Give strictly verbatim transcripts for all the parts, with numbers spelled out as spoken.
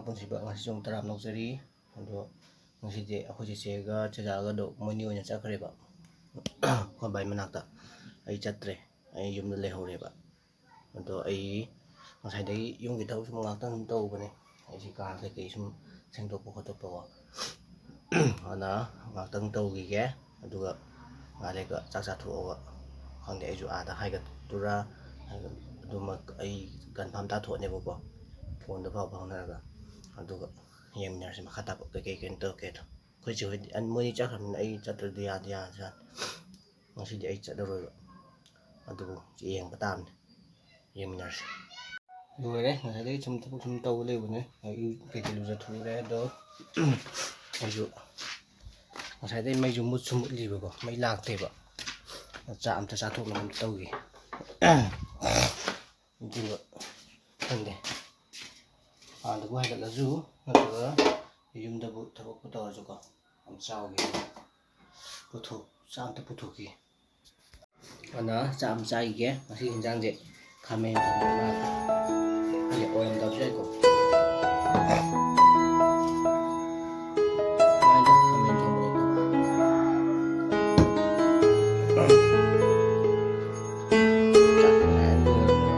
ꯅꯨꯡꯁꯤꯕ, ꯉꯁꯤꯁꯨ ꯑꯃꯨꯛ ꯇꯔꯥꯝ ꯅꯣꯛꯆꯔꯤ꯫ ꯑꯗꯣ ꯉꯁꯤꯗꯤ ꯑꯩꯈꯣꯏ ꯆꯦꯆꯦꯒ ꯆꯦꯆꯥꯒꯗꯣ ꯃꯣꯏꯅꯤ ꯑꯣꯏꯅ ꯆꯠꯈ꯭ꯔꯦꯕ ꯑꯩꯈꯣꯏ ꯕꯥꯏ ꯃꯅꯥꯛꯇ꯫ ꯑꯩ ꯆꯠꯇ꯭ꯔꯦ, ꯑꯩ ꯌꯨꯝꯗ ꯂꯩꯍꯧꯔꯦꯕ꯫ ꯑꯗꯣ ꯑꯩ ꯉꯁꯥꯏꯗꯒꯤ ꯌꯨꯝꯒꯤ ꯊꯕꯛ ꯁꯨꯝ ꯉꯥꯛꯇꯪ ꯁꯨꯝ ꯇꯧꯕꯅꯦ꯫ ꯑꯩꯁꯤ ꯀꯥ ꯀꯩꯀꯩ ꯁꯨꯝ ꯁꯦꯡꯗꯣꯛꯄ ꯈꯣꯠꯇꯣꯛꯄꯀꯣ꯫ ꯑꯗꯨꯅ ꯉꯥꯛꯇꯪ ꯇꯧꯈꯤꯒꯦ꯫ ꯑꯗꯨꯒ ꯉꯥꯏꯍꯥꯛ ꯂꯩꯔꯒ ꯆꯥꯛ ꯆꯥꯊꯣꯛꯑꯒ, ꯈꯪꯗꯦ, ꯑꯩꯁꯨ ꯑꯥꯗ ꯍꯥꯏꯒꯠꯇꯣꯏꯔꯥ, ꯑꯗꯨꯃꯛ ꯑꯩ ꯀꯟꯐꯥꯝ ꯇꯥꯊꯣꯛꯑꯅꯦꯕꯀꯣ, ꯐꯣꯟꯗ ꯄꯥꯎ ꯐꯥꯎꯅꯔꯒ꯫ ꯑꯗꯨꯒ ꯌꯦꯡꯃꯤꯟꯅꯔꯁꯤ ꯃꯈꯥ ꯇꯥꯕ ꯀꯩꯀꯩ ꯀꯩꯅꯣ ꯇꯧꯔꯛꯀꯦꯗꯣ꯫ ꯑꯩꯈꯣꯏ ꯆꯦ ꯍꯣꯏꯗꯤ, ꯑ, ꯃꯣꯏꯅꯤ ꯆꯠꯈ꯭ꯔꯕꯅꯤꯅ ꯑꯩ ꯆꯠꯇ꯭ꯔꯗꯤ ꯌꯥꯗꯤ ꯌꯥꯗꯖꯥꯠꯅꯤ꯫ ꯉꯁꯤꯗꯤ ꯑꯩ ꯆꯠꯂꯔꯣꯏꯕ꯫ ꯑꯗꯨꯕꯨ ꯌꯦꯡꯕ ꯇꯥꯕꯅꯤ꯫ ꯌꯦꯡꯃꯤꯟꯅꯔꯁꯤ꯫ ꯂꯣꯏꯔꯦ꯫ ꯉꯁꯥꯏꯗꯒꯤ ꯁꯨꯝ ꯊꯕꯛ ꯁꯨꯝ ꯇꯧꯕ ꯂꯩꯕꯅꯦ꯫ ꯑꯩ ꯀꯩꯀꯩ ꯂꯨꯖꯊꯣꯛꯎꯔꯦ꯫ ꯑꯗꯣ ꯑꯩꯁꯨ ꯉꯁꯥꯏꯗꯒꯤ ꯃꯩꯁꯨ ꯃꯨꯠꯁꯨ ꯃꯨꯠꯂꯤꯕꯀꯣ, ꯃꯩ ꯂꯥꯛꯇꯦꯕ꯫ ꯆꯥꯛ ꯑꯝꯇ ꯆꯥꯊꯣꯛꯅꯕ ꯑꯝꯇ ꯇꯧꯒꯦ꯫ ꯑꯗꯨꯒ ꯈꯪꯗꯦ, ꯑꯥꯗꯕꯨ ꯍꯥꯏꯒꯠꯂꯁꯨ ꯅꯠꯇ꯭ꯔꯒ ꯌꯨꯝꯗꯕꯨ ꯊꯕꯛꯄꯨ ꯇꯧꯔꯁꯨꯀꯣ, ꯌꯥꯝ ꯆꯥꯎꯒꯦ꯫ ꯄꯨꯊꯣꯛ-, ꯆꯥꯛ ꯑꯝꯇ ꯄꯨꯊꯣꯛꯈꯤ꯫ ꯑꯗꯨꯅ ꯆꯥꯛ ꯑꯃ ꯆꯥꯈꯤꯒꯦ꯫ ꯉꯁꯤ ꯍꯤꯟꯖꯥꯡꯁꯦ ꯈꯥꯃꯦꯟ ꯊꯣꯡꯕ ꯃꯥꯜꯂꯦ꯫ ꯈꯪꯗꯦ, ꯑꯣꯏꯔꯝꯗꯕꯁꯨ ꯌꯥꯏꯀꯣ꯫ ꯈꯥꯃꯦꯟ ꯊꯣꯡꯕꯅꯦ꯫ ꯆꯥꯛ ꯉꯥꯏꯔ ꯂꯣꯏꯔꯕ꯫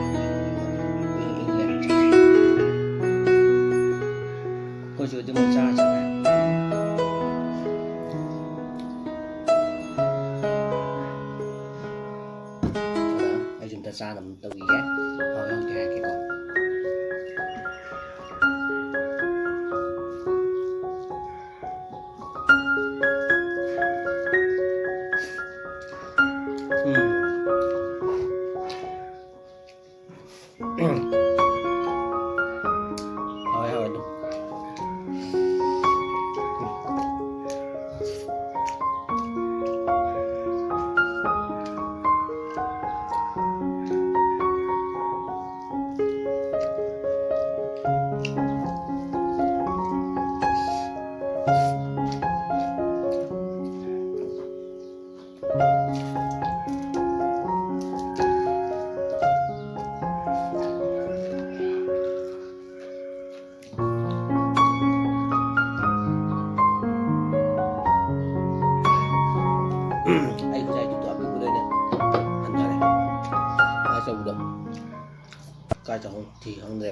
ꯏꯪ ꯏꯪ ꯂꯩꯔꯦ꯫ ꯑꯩꯈꯣꯏꯁꯨ ꯑꯗꯨꯝ ꯆꯥꯔ ꯆꯠꯈ꯭ꯔꯦ꯫ ꯑꯗꯨꯅ ꯑꯩꯁꯨ ꯑꯝꯇ ꯆꯥꯅꯕ ꯑꯃ ꯇꯧꯈꯤꯒꯦ꯫ ꯍꯥꯎꯏ ꯍꯥꯎꯇꯦ ꯍꯥꯏꯔꯛꯀꯦꯀꯣ꯫ ꯎꯝ꯫ ꯍꯥꯎꯋꯦ, ꯍꯥꯎꯋꯦ ꯑꯗꯨꯝ꯫ ꯑꯩ ꯉꯁꯥꯏ ꯇꯨꯇꯨ ꯑꯄꯤꯛꯄꯗꯣ ꯑꯩꯅ ꯍꯟꯊꯔꯦ꯫ ꯀꯥꯏ ꯆꯠꯄꯗꯣ? ꯀꯥꯏ ꯆꯠꯍꯧ ꯊꯤ ꯈꯪꯗ꯭ꯔꯦ꯫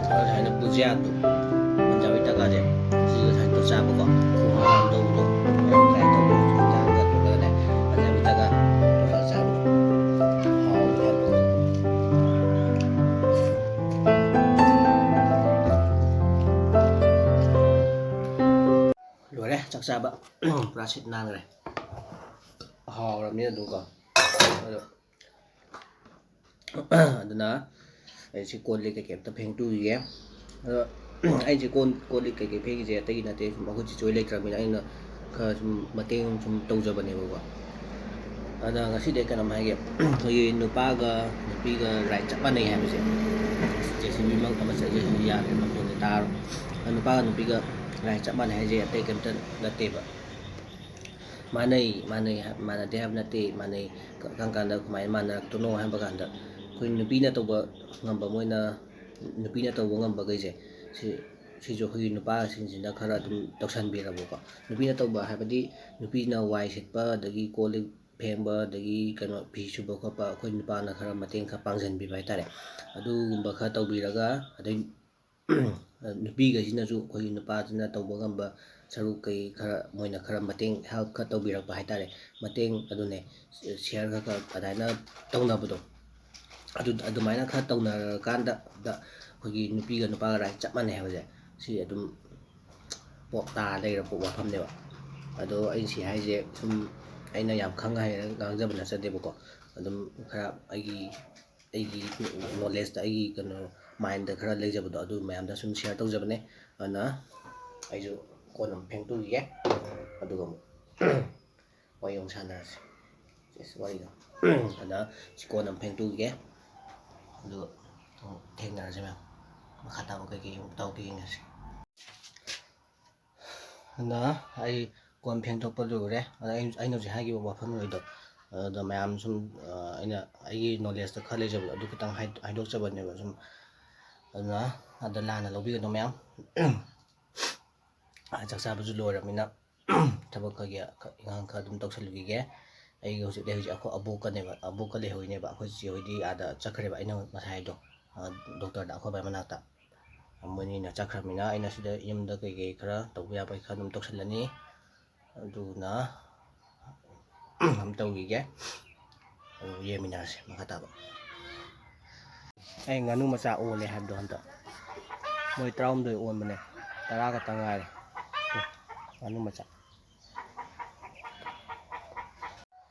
ꯉꯁꯥꯏꯅ ꯕꯨꯖꯤꯌꯥꯗꯣ, ꯄꯟꯖꯥꯕꯤ ꯇꯀꯥꯁꯦ, ꯁꯤꯒ ꯉꯁꯥꯏ ꯇꯧ ꯆꯥꯕꯀꯣ꯫ ꯈꯨꯍꯥꯎ ꯑꯃ ꯇꯧꯕꯗꯣ꯫ ꯇ꯭ꯔꯥꯏ ꯇꯧꯕ ꯍꯤꯟꯖꯥꯡꯒ ꯇꯧꯔꯒꯅꯦ, ꯄꯟꯖꯥꯕꯤ ꯇꯀꯥ ꯇꯧꯔꯒ ꯆꯥꯕꯗꯣ꯫ ꯍꯥꯎꯕꯅꯦ ꯌꯥꯝꯅ꯫ ꯂꯣꯏꯔꯦ ꯆꯥꯛ ꯆꯥꯕ꯫ ꯄꯨꯔꯥ ꯁꯤꯠ ꯅꯥꯟꯈ꯭ꯔꯦ꯫ ꯍꯥꯎꯔꯕꯅꯤꯅ ꯑꯗꯨꯝꯀꯣ꯫ ꯑꯗꯣ ꯑꯗꯨꯅ ꯑꯩꯁꯤ ꯀꯣꯜ ꯂꯤꯛ ꯀꯩꯀꯩ ꯑꯝꯇ ꯐꯦꯡꯇꯣꯛꯈꯤꯒꯦ꯫ ꯑꯗꯣ ꯑꯩꯁꯦ ꯀꯣꯟ ꯀꯣꯜ ꯂꯤꯛ ꯀꯩꯀꯩ ꯐꯦꯡꯉꯤꯁꯦ ꯑꯇꯩꯒꯤ ꯅꯠꯇꯦ, ꯁꯨꯝ ꯑꯩꯈꯣꯏ ꯆꯤꯆꯦ ꯍꯣꯏ ꯂꯩꯇ꯭ꯔꯕꯅꯤꯅ ꯑꯩꯅ ꯈꯔ ꯁꯨꯝ ꯃꯇꯦꯡ ꯁꯨꯝ ꯇꯧꯖꯕꯅꯦꯕꯀꯣ꯫ ꯑꯗ ꯉꯁꯤꯗꯤ ꯑꯩ ꯀꯩꯅꯣꯝ ꯍꯥꯏꯒꯦ, ꯑꯩꯈꯣꯏꯒꯤ ꯅꯨꯄꯥꯒ ꯅꯨꯄꯤꯒ ꯔꯥꯏꯠ ꯆꯞ ꯃꯥꯟꯅꯩ ꯍꯥꯏꯕꯁꯦ꯫ ꯖꯦ ꯁꯤ ꯕꯤꯃꯛ ꯑꯃ ꯆꯠꯂꯁꯨ ꯌꯥꯗ꯭ꯔꯦ, ꯃꯈꯣꯟꯗꯤ ꯇꯥꯔꯣꯏ꯫ ꯑꯗꯣ ꯅꯨꯄꯥꯒ ꯅꯨꯄꯤꯒ ꯔꯥꯏꯠ ꯆꯞ ꯃꯥꯟꯅꯩ ꯍꯥꯏꯁꯦ ꯑꯇꯩ ꯀꯩꯝꯇ ꯅꯠꯇꯦꯕ꯫ ꯃꯥꯟꯅꯩ, ꯃꯥꯟꯅꯩ ꯍꯥꯏ-, ꯃꯥꯟꯅꯗꯦ ꯍꯥꯏꯕ ꯅꯠꯇꯦ, ꯃꯥꯟꯅꯩ꯫ ꯀ-, ꯀꯔꯝ ꯀꯥꯟꯗ ꯀꯃꯥꯏꯅ ꯃꯥꯟꯅꯔꯛꯇꯣꯏꯅꯣ ꯍꯥꯏꯕ ꯀꯥꯟꯗ, ꯑꯩꯈꯣꯏ ꯅꯨꯄꯤꯅ ꯇꯧꯕ ꯉꯝꯕ, ꯃꯣꯏꯅ, ꯅꯨꯄꯤꯅ ꯇꯧꯕ ꯉꯝꯕꯈꯩꯁꯦ, ꯁꯤ, ꯁꯤꯁꯨ ꯑꯩꯈꯣꯏꯒꯤ ꯅꯨꯄꯥꯁꯤꯡꯁꯤꯅ ꯈꯔ ꯑꯗꯨꯝ ꯇꯧꯁꯟꯕꯤꯔꯕꯀꯣ꯫ ꯅꯨꯄꯤꯅ ꯇꯧꯕ ꯍꯥꯏꯕꯗꯤ ꯅꯨꯄꯤꯅ ꯋꯥꯏ ꯁꯤꯠꯄ, ꯑꯗꯒꯤ ꯀꯣꯜ ꯂꯤꯛ ꯐꯦꯡꯕ, ꯑꯗꯒꯤ ꯀꯩꯅꯣ, ꯐꯤ ꯁꯨꯕ ꯈꯣꯠꯄ, ꯑꯩꯈꯣꯏ ꯅꯨꯄꯥꯅ ꯈꯔ ꯃꯇꯦꯡ ꯈꯔ ꯄꯥꯡꯁꯤꯟꯕꯤꯕ ꯍꯥꯏꯇꯥꯔꯦ꯫ ꯑꯗꯨꯒꯨꯝꯕ ꯈꯔ ꯇꯧꯕꯤꯔꯒ, ꯑꯗꯩ ꯅꯨꯄꯤꯈꯩꯁꯤꯅꯁꯨ ꯑꯩꯈꯣꯏꯒꯤ ꯅꯨꯄꯥꯁꯤꯅ ꯇꯧꯕ ꯉꯝꯕ ꯁꯔꯨꯛ ꯀꯩ ꯈꯔ, ꯃꯣꯏꯅ ꯈꯔ ꯃꯇꯦꯡ, ꯍꯦꯜꯞ ꯈꯔ ꯇꯧꯕꯤꯔꯛꯄ ꯍꯥꯏꯇꯥꯔꯦ꯫ ꯃꯇꯦꯡ ꯑꯗꯨꯅꯦ, ꯁꯤꯌꯔ ꯈꯔ ꯈꯔ ꯑꯗꯨꯃꯥꯏꯅ ꯇꯧꯅꯕꯗꯣ꯫ ꯑꯗꯨ, ꯑꯗꯨꯃꯥꯏꯅ ꯈꯔ ꯇꯧꯅꯔꯀꯥꯟꯗ, ꯗ ꯑꯩꯈꯣꯏꯒꯤ ꯅꯨꯄꯤꯒ ꯅꯨꯄꯥꯒ ꯔꯥꯏꯠ ꯆꯞ ꯃꯥꯟꯅꯩ ꯍꯥꯏꯕꯁꯦ, ꯁꯤ ꯑꯗꯨꯝ ꯄꯣꯞ ꯇꯥ ꯂꯩꯔꯕ ꯋꯥꯐꯝꯅꯦꯕ꯫ ꯑꯗꯣ ꯑꯩꯅ ꯁꯤ ꯍꯥꯏꯁꯦ ꯁꯨꯝ ꯑꯩꯅ ꯌꯥꯝ ꯈꯪ ꯍꯩꯔꯒ ꯉꯥꯡꯖꯕ ꯅꯠꯆꯗꯦꯕꯀꯣ꯫ ꯑꯗꯨꯝ ꯈꯔ ꯑꯩꯒꯤ, ꯑꯩꯒꯤ ꯅꯣꯂꯦꯖꯇ, ꯑꯩꯒꯤ ꯀꯩꯅꯣ, ꯃꯥꯏꯟꯗ ꯈꯔ ꯂꯩꯖꯕꯗꯣ, ꯑꯗꯨ ꯃꯌꯥꯝꯗ ꯁꯨꯝ ꯁꯤꯌꯔ ꯇꯧꯖꯕꯅꯦ꯫ ꯑꯗꯨꯅ ꯑꯩꯁꯨ ꯀꯣꯟ ꯑꯃ ꯐꯦꯡꯇꯣꯛꯈꯤꯒꯦ, ꯑꯗꯨꯒ ꯑꯃꯨꯛ ꯋꯥꯔꯤ ꯑꯃꯨꯛ ꯁꯥꯟꯅꯔꯁꯤ꯫ ꯁꯤꯁ, ꯋꯥꯔꯤꯗꯣ꯫ ꯑꯗ ꯁꯤ ꯀꯣꯟ ꯑꯃ ꯐꯦꯡꯇꯣꯛꯈꯤꯒꯦ, ꯑꯗꯨꯒ ꯑꯃꯨꯛ ꯊꯦꯡꯅꯔꯁꯤ ꯃꯌꯥꯝ꯫ ꯃꯈꯥ ꯇꯥꯕ ꯀꯩꯀꯩ ꯑꯃꯨꯛ ꯇꯧꯒꯦ ꯌꯦꯡꯉꯁꯤ꯫ ꯑꯗ ꯑꯩ ꯀꯣꯟ ꯐꯦꯡꯗꯣꯛꯄ ꯂꯣꯏꯔꯦ꯫ ꯑꯗ ꯑꯩ, ꯑꯩꯅ ꯍꯧꯖꯤꯛ ꯍꯥꯏꯈꯤꯕ ꯋꯥꯐꯝꯈꯩꯗꯣ, ꯑꯗ ꯃꯌꯥꯝ ꯁꯨꯝ, ꯑ, ꯑꯩꯅ ꯑꯩꯒꯤ ꯅꯣꯂꯦꯖꯇ ꯈꯔ ꯂꯩꯖꯕꯗꯣ, ꯑꯗꯨ ꯈꯤꯇꯪ ꯍꯥꯏ-, ꯍꯥꯏꯗꯣꯛꯆꯕꯅꯦꯕ ꯁꯨꯝ꯫ ꯑꯗꯨꯅ ꯑꯗ ꯂꯥꯟꯅ ꯂꯧꯕꯤꯒꯅꯨ ꯃꯌꯥꯝ꯫ ꯆꯥꯛ ꯆꯥꯕꯁꯨ ꯂꯣꯏꯔꯕꯅꯤꯅ ꯊꯕꯛ ꯈꯔꯒꯤ ꯏꯪꯈꯥꯡ ꯈꯔ ꯑꯗꯨꯝ ꯇꯧꯁꯜꯂꯨꯈꯤꯒꯦ꯫ ꯑꯩꯒ ꯍꯧꯖꯤꯛ ꯂꯩ, ꯍꯧꯖꯤꯛ ꯑꯩꯈꯣꯏ ꯑꯕꯣꯛꯀꯅꯦꯕ, ꯑꯕꯣꯛꯀ ꯂꯩꯍꯧꯔꯤꯅꯦꯕ꯫ ꯑꯩꯈꯣꯏ ꯆꯦ ꯍꯣꯏꯗꯤ ꯑꯥꯗ ꯆꯠꯈ꯭ꯔꯦꯕ, ꯑꯩꯅ ꯉꯁꯥꯏ ꯍꯥꯏꯗꯣ, ꯗꯣꯛꯇꯔꯗ ꯑꯩꯈꯣꯏ ꯕꯥꯏ ꯃꯅꯥꯛꯇ꯫ ꯃꯣꯏꯅꯤꯅ ꯆꯠꯈ꯭ꯔꯕꯅꯤꯅ ꯑꯩꯅ ꯁꯤꯗ ꯌꯨꯝꯗ ꯀꯩꯀꯩ ꯈꯔ ꯇꯧꯕ ꯌꯥꯕ ꯈꯔ ꯑꯗꯨꯝ ꯇꯧꯁꯜꯂꯅꯤ꯫ ꯑꯗꯨꯅ ꯑꯝ ꯇꯧꯈꯤꯒꯦ꯫ ꯑꯗꯨ ꯌꯦꯡꯃꯤꯟꯅꯔꯁꯦ ꯃꯈꯥ ꯇꯥꯕ꯫ ꯑꯩ ꯉꯥꯅꯨ ꯃꯆꯥ ꯑꯣꯜꯂꯦ ꯍꯥꯏꯕꯗꯣ ꯍꯟꯗꯛ꯫ ꯃꯣꯏ ꯇꯔꯥꯍꯨꯝꯗꯣꯏ ꯑꯣꯟꯕꯅꯦ, ꯇꯔꯥ ꯈꯛꯇ ꯉꯥꯏꯔꯦ꯫ ꯉꯥꯅꯨ ꯃꯆꯥ꯫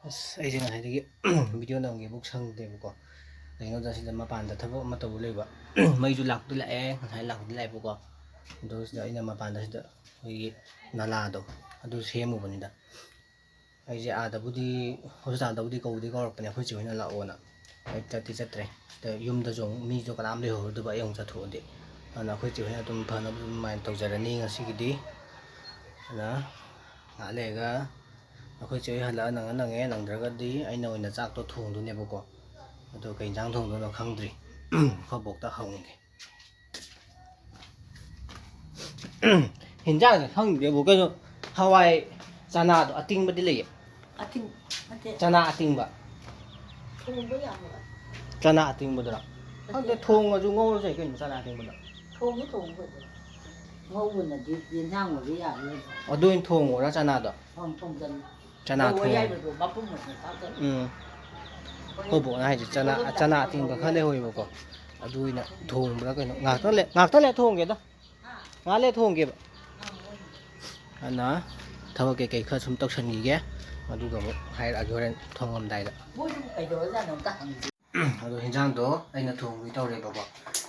ꯑꯁ, ꯑꯩꯁꯦ ꯉꯁꯥꯏꯗꯒꯤ ꯚꯤꯗꯤꯑꯣ ꯅꯝꯒꯦꯕꯨ ꯁꯪꯗꯦꯕꯀꯣ꯫ ꯀꯩꯅꯣꯗ ꯁꯤꯗ ꯃꯄꯥꯟꯗ ꯊꯕꯛ ꯑꯃ ꯇꯧꯕ ꯂꯩꯕ꯫ ꯃꯩꯁꯨ ꯂꯥꯛꯇꯤ ꯂꯥꯛꯑꯦ, ꯉꯁꯥꯏ ꯂꯥꯛꯇꯤ ꯂꯥꯛꯑꯦꯕꯀꯣ꯫ ꯑꯗꯣ ꯁꯤꯗ ꯑꯩꯅ ꯃꯄꯥꯟꯗ ꯁꯤꯗ ꯑꯩꯈꯣꯏꯒꯤ ꯅꯂꯥꯗꯣ ꯑꯗꯨ ꯁꯦꯝꯃꯨꯕꯅꯤꯗ꯫ ꯑꯩꯁꯦ ꯑꯥꯗꯕꯨꯗꯤ, ꯍꯣꯁꯄꯤꯇꯥꯜꯗꯕꯨꯗꯤ ꯀꯧꯕꯗꯤ ꯀꯧꯔꯛꯄꯅꯦ ꯑꯩꯈꯣꯏ ꯆꯦ ꯍꯣꯏꯅ ꯂꯥꯛꯑꯣꯅ꯫ ꯑꯩ ꯆꯠꯇꯤ ꯆꯠꯇ꯭ꯔꯦ꯫ ꯁꯤꯗ ꯌꯨꯝꯗꯁꯨ ꯑꯃꯨꯛ ꯃꯤꯁꯨ ꯀꯅꯥꯝ ꯂꯩꯍꯧꯔꯣꯏꯗꯕ ꯑꯩ ꯑꯃꯨꯛ ꯆꯠꯊꯣꯛꯑꯗꯤ꯫ ꯑꯗꯨꯅ ꯑꯩꯈꯣꯏ ꯆꯦ ꯍꯣꯏꯅ ꯑꯗꯨꯝ ꯐꯅꯕ ꯑꯗꯨꯃꯥꯏꯅ ꯇꯧꯖꯔꯅꯤ ꯉꯁꯤꯒꯤꯗꯤ꯫ ꯑꯗꯨꯅ ꯉꯥꯏꯍꯥꯛ ꯂꯩꯔꯒ ꯑꯩꯈꯣꯏ ꯆꯦ ꯍꯣꯏ ꯍꯜꯂꯛꯑ ꯅꯪꯉ ꯅꯪꯉꯦ, ꯅꯪꯗ꯭ꯔꯒꯗꯤ ꯑꯩꯅ ꯑꯣꯏꯅ ꯆꯥꯛꯇꯣ ꯊꯣꯡꯗꯣꯏꯅꯦꯕꯀꯣ꯫ ꯑꯗꯣ ꯀꯩ ꯏꯟꯖꯥꯡ ꯊꯣꯡꯗꯣꯏꯅꯣ ꯈꯪꯗ꯭ꯔꯤ꯫ ꯑꯩꯈꯣꯏ ꯕꯣꯛꯇ ꯍꯪꯒꯦ꯫ ꯍꯤꯟꯖꯥꯡꯁꯦ ꯈꯪꯗꯦꯕꯨ, ꯀꯩꯅꯣ, ꯍꯋꯥꯏ ꯆꯅꯥꯗꯣ ꯑꯇꯤꯡꯕꯗꯤ ꯂꯩꯌꯦ꯫ ꯑꯇꯤꯡ-, ꯅꯠꯇꯦ꯫ ꯆꯅꯥ ꯑꯇꯤꯡꯕ꯫ ꯊꯣꯡꯕ ꯌꯥꯕ꯭ꯔꯥ? ꯆꯅꯥ ꯑꯇꯤꯡꯕꯗꯨꯔꯣ? ꯅꯠꯇꯦ꯫ ꯈꯪꯗꯦ, ꯊꯣꯡꯉꯁꯨ ꯉꯧꯔꯁꯨ ꯌꯥꯏ ꯀꯩꯅꯣ, ꯆꯅꯥ ꯑꯇꯤꯡꯕꯗꯣ꯫ ꯊꯣꯡꯕ ꯊꯣꯡꯕ ꯑꯣꯏꯗꯣꯏꯔꯥ? ꯉꯧꯕꯅꯗꯤ ꯌꯦꯟꯁꯥꯡ ꯑꯣꯏꯕ ꯌꯥꯕ ꯑꯣꯏꯗꯣꯏꯔꯥ? ꯑꯗꯨ ꯑꯣꯏꯅ ꯊꯣꯡꯉꯨꯔꯥ ꯆꯅꯥꯗꯣ? ꯑꯪ, ꯊꯣꯡꯖꯜꯂꯨ꯫ ꯆꯅꯥ ꯃꯣꯔꯣꯛ ꯊꯣꯡ-, ꯑꯌꯥꯏꯕꯗꯣ ꯃꯄꯨꯝ ꯑꯣꯏꯅ ꯊꯥꯛꯆꯜꯂꯨ꯫ ꯎꯝ꯫ ꯍꯣꯏ꯫ ꯑꯩꯈꯣꯏ ꯕꯣꯛꯅ ꯍꯥꯏꯁꯦ ꯆꯅꯥ, ꯃꯣꯔꯣꯛ ꯆꯅꯥ ꯑꯇꯤꯡꯕ ꯈꯔ ꯂꯩꯍꯧꯋꯦꯕꯀꯣ꯫ ꯑꯗꯨ ꯑꯣꯏꯅ ꯊꯣꯡꯕ꯭ꯔꯥ ꯀꯩꯅꯣ꯫ ꯉꯥꯛꯇꯪ ꯂꯩ-, ꯉꯥꯛꯇꯪ ꯂꯩꯔ ꯊꯣꯡꯒꯦꯗ꯫ ꯉꯥꯛ ꯂꯩꯔ ꯊꯣꯡꯒꯦꯕ꯫ ꯑꯗꯨꯅ ꯊꯕꯛ ꯀꯩꯀꯩ ꯈꯔ ꯁꯨꯝ ꯇꯧꯁꯟꯈꯤꯒꯦ꯫ ꯑꯗꯨꯒ ꯑꯃꯨꯛ ꯍꯥꯏꯔꯛꯑꯒꯦ ꯍꯣꯔꯦꯟ ꯊꯣꯡꯉꯝꯗꯥꯏꯗ꯫ ꯃꯣꯏꯗꯨꯕꯨ ꯀꯩꯗꯧꯔꯖꯥꯠꯅꯣ ꯑꯝꯇ ꯍꯪꯒꯦ꯫ ꯑꯗꯣ ꯍꯤꯟꯖꯥꯡꯗꯣ ꯑꯩꯅ ꯊꯣꯡꯗꯣꯏ ꯇꯧꯔꯦꯕꯀꯣ꯫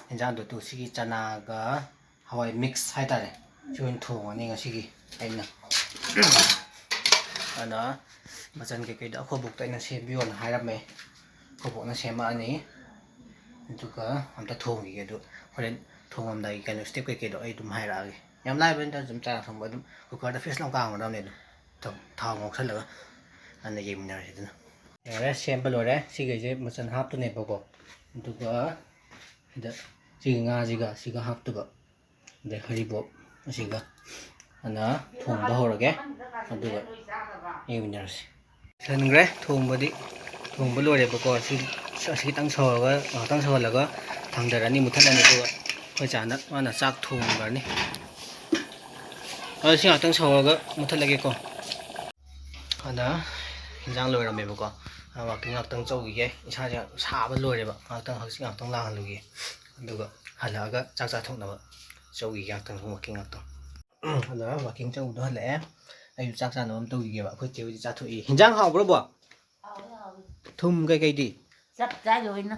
ꯍꯤꯟꯖꯥꯡꯗꯣ ꯇꯨ ꯁꯤꯒꯤ ꯆꯅꯥꯒ ꯍꯋꯥꯏ mix ꯍꯥꯏꯇꯥꯔꯦ꯫ ꯁꯤ ꯑꯣꯏꯅ ꯊꯣꯡꯉꯅꯤ ꯉꯁꯤꯒꯤ ꯑꯩꯅ꯫ ꯑꯗꯨꯅ ꯃꯆꯜ ꯀꯩꯀꯩꯗꯣ ꯑꯩꯈꯣꯏ ꯕꯣꯛꯇ ꯑꯩꯅ ꯁꯦꯝꯕꯤꯌꯣꯅ ꯍꯥꯏꯔꯝꯃꯦ꯫ ꯑꯩꯈꯣꯏ ꯕꯣꯛꯅ ꯁꯦꯝꯃꯛꯑꯅꯤ꯫ ꯑꯗꯨꯒ ꯑꯝꯇ ꯊꯣꯡꯈꯤꯒꯦ꯫ ꯑꯗꯨ ꯍꯣꯔꯦꯟ ꯊꯣꯡꯉꯝꯗꯥꯏꯒꯤ ꯀꯩꯅꯣ step ꯀꯩꯀꯩꯗꯣ ꯑꯩ ꯑꯗꯨꯝ ꯍꯥꯏꯔꯛꯑꯒꯦ꯫ ꯌꯥꯝ ꯂꯥꯏꯕꯅꯤꯗ ꯑꯗꯨꯝ ꯆꯅꯥ ꯊꯣꯡꯕ꯫ ꯑꯗꯨꯝ cooker ꯗ ꯐꯤꯁ ꯂꯥꯎ ꯀꯥꯝꯒꯗꯕꯅꯦ ꯑꯗꯨꯝ꯫ ꯊꯥꯎ, ꯊꯥꯎ ꯉꯧꯁꯜꯂꯒ ꯍꯥꯟꯅ ꯌꯦꯡꯃꯤꯟꯅꯔꯁꯤ ꯑꯗꯨꯅ꯫ ꯌꯥꯔꯦ, ꯁꯦꯝꯕ ꯂꯣꯏꯔꯦ꯫ ꯁꯤꯈꯩꯁꯦ ꯃꯆꯜ ꯍꯥꯞꯇꯣꯏꯅꯦꯕꯀꯣ꯫ ꯑꯗꯨꯒ ꯁꯤꯗ ꯁꯤꯒꯤ ꯉꯥꯁꯤꯒ ꯁꯤꯒ ꯍꯥꯞꯇꯣꯏꯕ꯫ ꯑꯗꯩ ꯍꯔꯤꯕꯣꯞ ꯑꯁꯤꯒ꯫ ꯑꯗꯨꯅ ꯊꯣꯡꯕ ꯍꯧꯔꯒꯦ, ꯑꯗꯨꯒ ꯌꯦꯡꯃꯤꯟꯅꯔꯁꯤ꯫ ꯂꯣꯏꯁꯤꯟꯈ꯭ꯔꯦ ꯊꯣꯡꯕꯗꯤ꯫ ꯊꯣꯡꯕ ꯂꯣꯏꯔꯦꯕꯀꯣ꯫ ꯁꯤ, ꯑꯁꯤ ꯈꯤꯇꯪ ꯁꯧꯔꯒ, ꯉꯥꯏꯍꯥꯛꯇꯪ ꯁꯧꯍꯜꯂꯒ ꯊꯥꯡꯗꯔꯅꯤ, ꯃꯨꯊꯠꯂꯅꯤ꯫ ꯑꯗꯨꯒ ꯑꯩꯈꯣꯏ ꯆꯥꯅ, ꯃꯥꯅ ꯆꯥꯛ ꯊꯣꯡꯈ꯭ꯔꯅꯤ꯫ ꯑꯗꯣ ꯁꯤ ꯉꯥꯏꯍꯥꯛꯇꯪ ꯁꯧꯔꯒ ꯃꯨꯊꯠꯂꯒꯦꯀꯣ꯫ ꯑꯗ ꯍꯤꯟꯖꯥꯡ ꯂꯣꯏꯔꯝꯃꯦꯕꯀꯣ꯫ ꯑ, ꯋꯥꯛꯀꯤꯡ ꯉꯥꯛꯇꯪ ꯆꯧꯈꯤꯒꯦ꯫ ꯏꯁꯥꯁꯦ ꯌꯥꯝ ꯁꯥꯕ ꯂꯣꯏꯔꯦꯕ꯫ ꯉꯥꯛꯇꯪ ꯍꯛꯆꯤꯠ ꯉꯥꯛꯇꯪ ꯂꯥꯡꯍꯜꯂꯨꯒꯦ꯫ ꯑꯗꯨꯒ ꯍꯜꯂꯛꯑꯒ ꯆꯥꯛ ꯆꯥꯊꯣꯛꯅꯕ ꯆꯧꯈꯤꯒꯦ ꯉꯥꯛꯇꯪ, ꯋꯥꯛꯀꯤꯡ ꯉꯥꯛꯇꯪ꯫ ꯑꯗ ꯋꯥꯛꯀꯤꯡ ꯆꯧꯕꯗꯣ ꯍꯜꯂꯛꯑꯦ꯫ ꯑꯩꯁꯨ ꯆꯥꯛ ꯆꯥꯅꯕ ꯑꯃ ꯇꯧꯈꯤꯒꯦꯕ꯫ ꯑꯩꯈꯣꯏ ꯆꯦ ꯍꯣꯏꯗꯤ ꯆꯥꯊꯣꯛꯏ꯫ ꯍꯤꯟꯖꯥꯡ ꯍꯥꯎꯕ꯭ꯔꯣ, ꯕꯣ? ꯍꯥꯎꯋꯦ, ꯍꯥꯎꯋꯦ꯫ ꯊꯨꯝ ꯀꯩꯀꯩꯗꯤ? ꯆꯞ ꯆꯥꯏ ꯂꯣꯏꯅ꯫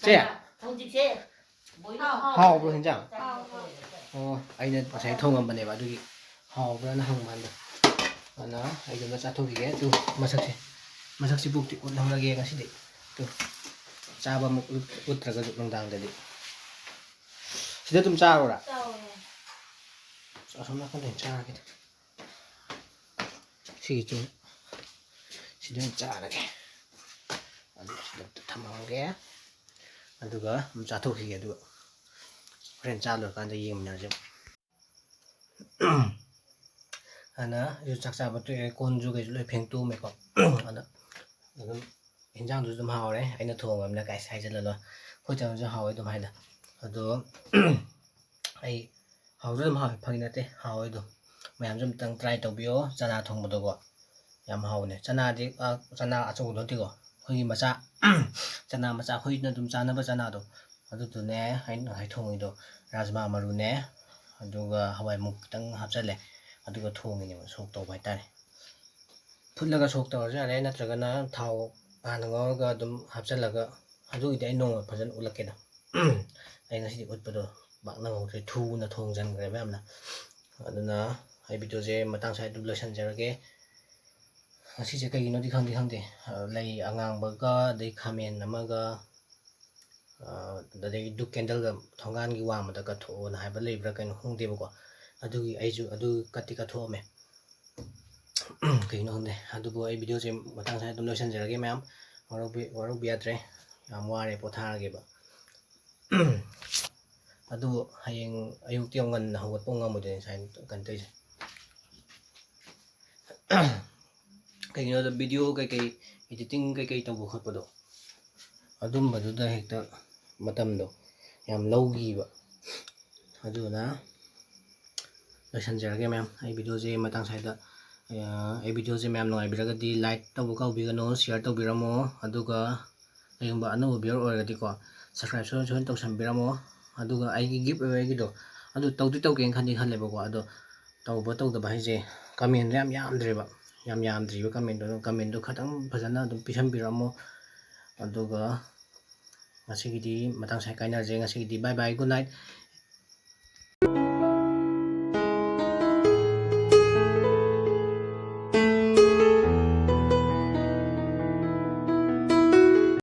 ꯆꯦ? ꯍꯧꯖꯤꯛꯁꯦ ꯕꯣꯏꯂꯔ ꯍꯥꯎꯕ꯭ꯔꯣ ꯍꯤꯟꯖꯥꯡ? ꯍꯥꯎꯋꯦ꯫ ꯑꯣ, ꯑꯩꯅ ꯉꯁꯥꯏ ꯊꯣꯡꯉꯝꯕꯅꯦꯕ, ꯑꯗꯨꯒꯤ ꯍꯥꯎꯕ꯭ꯔꯥꯅ ꯍꯪꯕ ꯍꯥꯏꯗꯣ꯫ ꯑꯗꯨꯅ ꯑꯩꯗꯨꯅ ꯆꯥꯊꯣꯛꯈꯤꯒꯦ꯫ ꯑꯗꯨ ꯃꯁꯛꯁꯦ, ꯃꯁꯛꯁꯤꯕꯨꯛꯇꯤ ꯎꯠꯍꯧꯔꯒꯦ ꯉꯁꯤꯗꯤ꯫ ꯑꯗꯨ ꯆꯥꯕ ꯑꯃꯨꯛ ꯎꯠ-, ꯎꯠꯇ꯭ꯔꯒꯁꯨ ꯅꯨꯡꯗꯥꯡꯗꯗꯤ꯫ ꯁꯤꯗ ꯑꯗꯨꯝ ꯆꯥꯔꯣꯔꯥ? ꯆꯥꯎꯑꯣ꯫ ꯑꯁꯣꯝ ꯅꯥꯀꯟꯗ ꯑꯣꯏꯅ ꯆꯥꯔꯒꯦꯗ꯫ ꯁꯤꯒꯤꯁꯨ ꯁꯤꯗ ꯑꯣꯏꯅ ꯆꯥꯔꯒꯦ꯫ ꯑꯗꯨ ꯁꯤꯗ ꯑꯝꯇ ꯊꯝꯃꯝꯒꯦ꯫ ꯑꯗꯨꯒ ꯑꯗꯨꯝ ꯆꯥꯊꯣꯛꯈꯤꯒꯦ꯫ ꯑꯗꯨꯒ ꯍꯣꯔꯦꯟ ꯆꯥ ꯂꯣꯏꯔꯀꯥꯟꯗ ꯌꯦꯡꯃꯤꯟꯅꯔꯁꯦ꯫ ꯑꯗꯨꯅ ꯑꯩꯁꯨ ꯆꯥꯛ ꯆꯥꯕ ꯇꯣꯛꯑꯦ, ꯀꯣꯟꯁꯨ ꯀꯩꯁꯨ ꯂꯣꯏ ꯐꯦꯡꯇꯣꯛꯑꯝꯃꯦꯀꯣ꯫ ꯑꯗ ꯑꯗꯨꯝ ꯍꯤꯟꯖꯥꯡꯗꯨꯁꯨ ꯑꯗꯨꯝ ꯍꯥꯎꯔꯦ, ꯑꯩꯅ ꯊꯣꯡꯉꯕꯅꯤꯅ ꯀꯥꯏꯁꯨ ꯍꯥꯏꯖꯜꯂꯔꯣꯏ꯫ ꯑꯩꯈꯣꯏ ꯆꯟꯁꯨ ꯍꯥꯎꯋꯦ ꯑꯗꯨꯝ ꯍꯥꯏꯗ꯫ ꯑꯗꯣ ꯑꯩ ꯍꯥꯎꯁꯨ ꯑꯗꯨꯝ ꯍꯥꯎꯋꯦ, ꯐꯥꯒꯤ ꯅꯠꯇꯦ, ꯍꯥꯎꯋꯦ ꯑꯗꯨꯝ꯫ ꯃꯌꯥꯝꯁꯨ ꯑꯝꯇꯪ try ꯇꯧꯕꯤꯌꯣ ꯆꯅꯥ ꯊꯣꯡꯕꯗꯣꯀꯣ꯫ ꯌꯥꯝ ꯍꯥꯎꯕꯅꯦ꯫ ꯆꯅꯥꯗꯤ, ꯑ, ꯆꯅꯥ ꯑꯆꯧꯕꯗꯣ ꯅꯠꯇꯦꯀꯣ, ꯑꯩꯈꯣꯏꯒꯤ ꯃꯆꯥ, ꯆꯅꯥ ꯃꯆꯥ, ꯑꯩꯈꯣꯏꯅ ꯑꯗꯨꯝ ꯆꯥꯅꯕ ꯆꯅꯥꯗꯣ, ꯑꯗꯨꯗꯨꯅꯦ ꯑꯩꯅ ꯉꯁꯥꯏ ꯊꯣꯡꯉꯤꯗꯣ꯫ ꯔꯥꯖꯃꯥ ꯃꯔꯨꯅꯦ, ꯑꯗꯨꯒ ꯍꯋꯥꯏ ꯃꯨꯛ ꯈꯤꯇꯪ ꯍꯥꯞꯆꯜꯂꯦ, ꯑꯗꯨꯒ ꯊꯣꯡꯉꯤꯅꯦꯕ, ꯁꯣꯛ ꯇꯧꯕ ꯍꯥꯏꯇꯥꯔꯦ꯫ ꯐꯨꯠꯂꯒ ꯁꯣꯛ ꯇꯧꯔꯁꯨ ꯌꯥꯔꯦ, ꯅꯠꯇ꯭ꯔꯒꯅ ꯊꯥꯎ ꯍꯥꯟꯅ ꯉꯧꯔꯒ ꯑꯗꯨꯝ ꯍꯥꯞꯆꯜꯂꯒ, ꯑꯗꯨꯒꯤꯗꯤ ꯑꯩ ꯅꯣꯡꯃ ꯐꯖꯅ ꯎꯠꯂꯛꯀꯦꯗ꯫ ꯑꯩ ꯉꯁꯤꯗꯤ ꯎꯠꯄꯗꯣ ꯄꯥꯛ ꯅꯪꯍꯧꯗ꯭ꯔꯦ, ꯊꯨꯅ ꯊꯣꯡꯖꯟꯈ꯭ꯔꯦꯕ ꯌꯥꯝꯅ꯫ ꯑꯗꯨꯅ ꯑꯩ videoꯁꯦ ꯃꯇꯥꯡ ꯁ꯭ꯋꯥꯏꯗ ꯑꯗꯨꯝ ꯂꯣꯏꯁꯤꯟꯖꯔꯒꯦ꯫ ꯉꯁꯤꯁꯦ ꯀꯩꯒꯤꯅꯣꯗꯤ ꯈꯪꯗꯤ ꯈꯪꯗꯦ, ꯑ, ꯂꯩ ꯑꯉꯥꯡꯕꯒ, ꯑꯗꯩ ꯈꯥꯃꯦꯟ ꯑꯃꯒ, ꯑ, ꯑꯗꯩ ꯙꯨꯞ candleꯒ ꯊꯣꯡꯒꯥꯟꯒꯤ ꯋꯥꯡꯃꯗ ꯀꯠꯊꯣꯛꯑꯣꯅ ꯍꯥꯏꯕ ꯂꯩꯕ꯭ꯔꯥ ꯀꯩꯅꯣ ꯈꯪꯗꯦꯕꯀꯣ꯫ ꯑꯗꯨꯒꯤ ꯑꯩꯁꯨ ꯑꯗꯨ ꯀꯠꯇꯤ ꯀꯠꯊꯣꯛꯑꯝꯃꯦ꯫ ꯀꯩꯒꯤꯅꯣ ꯈꯪꯗꯦ꯫ ꯑꯗꯨꯕꯨ ꯑꯩ videoꯁꯦ ꯃꯇꯥꯡ ꯁ꯭ꯋꯥꯏꯗ ꯑꯗꯨꯝ ꯂꯣꯏꯁꯤꯟꯖꯔꯒꯦ ꯃꯌꯥꯝ꯫ ꯋꯥꯔꯧꯕꯤ-, ꯋꯥꯔꯧꯕꯤ ꯌꯥꯗ꯭ꯔꯦ꯫ ꯌꯥꯝ ꯋꯥꯔꯦ, ꯄꯣꯊꯥꯔꯒꯦꯕ꯫ ꯑꯗꯨꯕꯨ ꯍꯌꯦꯡ ꯑꯌꯨꯛꯇꯤ ꯌꯥꯝ ꯉꯟꯅ ꯍꯧꯒꯠꯄ ꯉꯝꯃꯣꯏꯗꯣꯏꯅꯤ ꯁꯨꯃꯥꯏꯅ ꯀꯩꯅꯣ ꯇꯧꯔꯤꯁꯦ꯫ ꯀꯩꯒꯤꯅꯣꯗ video ꯀꯩꯀꯩ editing ꯀꯩꯀꯩ ꯇꯧꯕ ꯈꯣꯠꯄꯗꯣ, ꯑꯗꯨꯝꯕꯗꯨꯗ ꯍꯦꯛꯇ ꯃꯇꯝꯗꯣ ꯌꯥꯝ ꯂꯧꯈꯤꯕ꯫ ꯑꯗꯨꯅ ꯂꯣꯏꯁꯤꯟꯖꯔꯒꯦ ꯃꯌꯥꯝ꯫ ꯑꯩ videoꯁꯦ ꯃꯇꯥꯡ ꯁ꯭ꯋꯥꯏꯗ, ꯑ, ꯑꯩ videoꯁꯦ ꯃꯌꯥꯝ ꯅꯨꯡꯉꯥꯏꯕꯤꯔꯒꯗꯤ like ꯇꯧꯕ ꯀꯥꯎꯕꯤꯒꯅꯨ, share ꯇꯧꯕꯤꯔꯝꯃꯣ꯫ ꯑꯗꯨꯒ ꯀꯩꯒꯨꯝꯕ ꯑꯅꯧꯕ viewer ꯑꯣꯏꯔꯒꯗꯤꯀꯣ, subscribe ꯁꯣꯏꯗꯅ ꯁꯣꯏꯗꯅ ꯇꯧꯁꯟꯕꯤꯔꯝꯃꯣ꯫ ꯑꯗꯨꯒ ꯑꯩꯒꯤ giveawayꯒꯤꯗꯣ, ꯑꯗꯨ ꯇꯧꯗꯤ ꯇꯧꯒꯦꯅ ꯈꯟꯗꯤ ꯈꯜꯂꯦꯕꯀꯣ, ꯑꯗꯣ ꯇꯧꯕ ꯇꯧꯗꯕ ꯍꯥꯏꯁꯦ commentꯗꯣ ꯌꯥꯝ ꯌꯥꯝꯗ꯭ꯔꯦꯕ, ꯌꯥꯝ ꯌꯥꯝꯗ꯭ꯔꯤꯕ commentꯗꯣ, ꯑꯗꯨꯝ commentꯗꯣ ꯈꯇꯪ ꯐꯖꯅ ꯑꯗꯨꯝ ꯄꯤꯁꯟꯕꯤꯔꯝꯃꯣ꯫ ꯑꯗꯨꯒ ꯉꯁꯤꯒꯤꯗꯤ ꯃꯇꯥꯡ ꯁ꯭ꯋꯥꯏ ꯀꯥꯏꯅꯔꯁꯦ꯫ ꯉꯁꯤꯒꯤꯗꯤ bye bye, good night꯫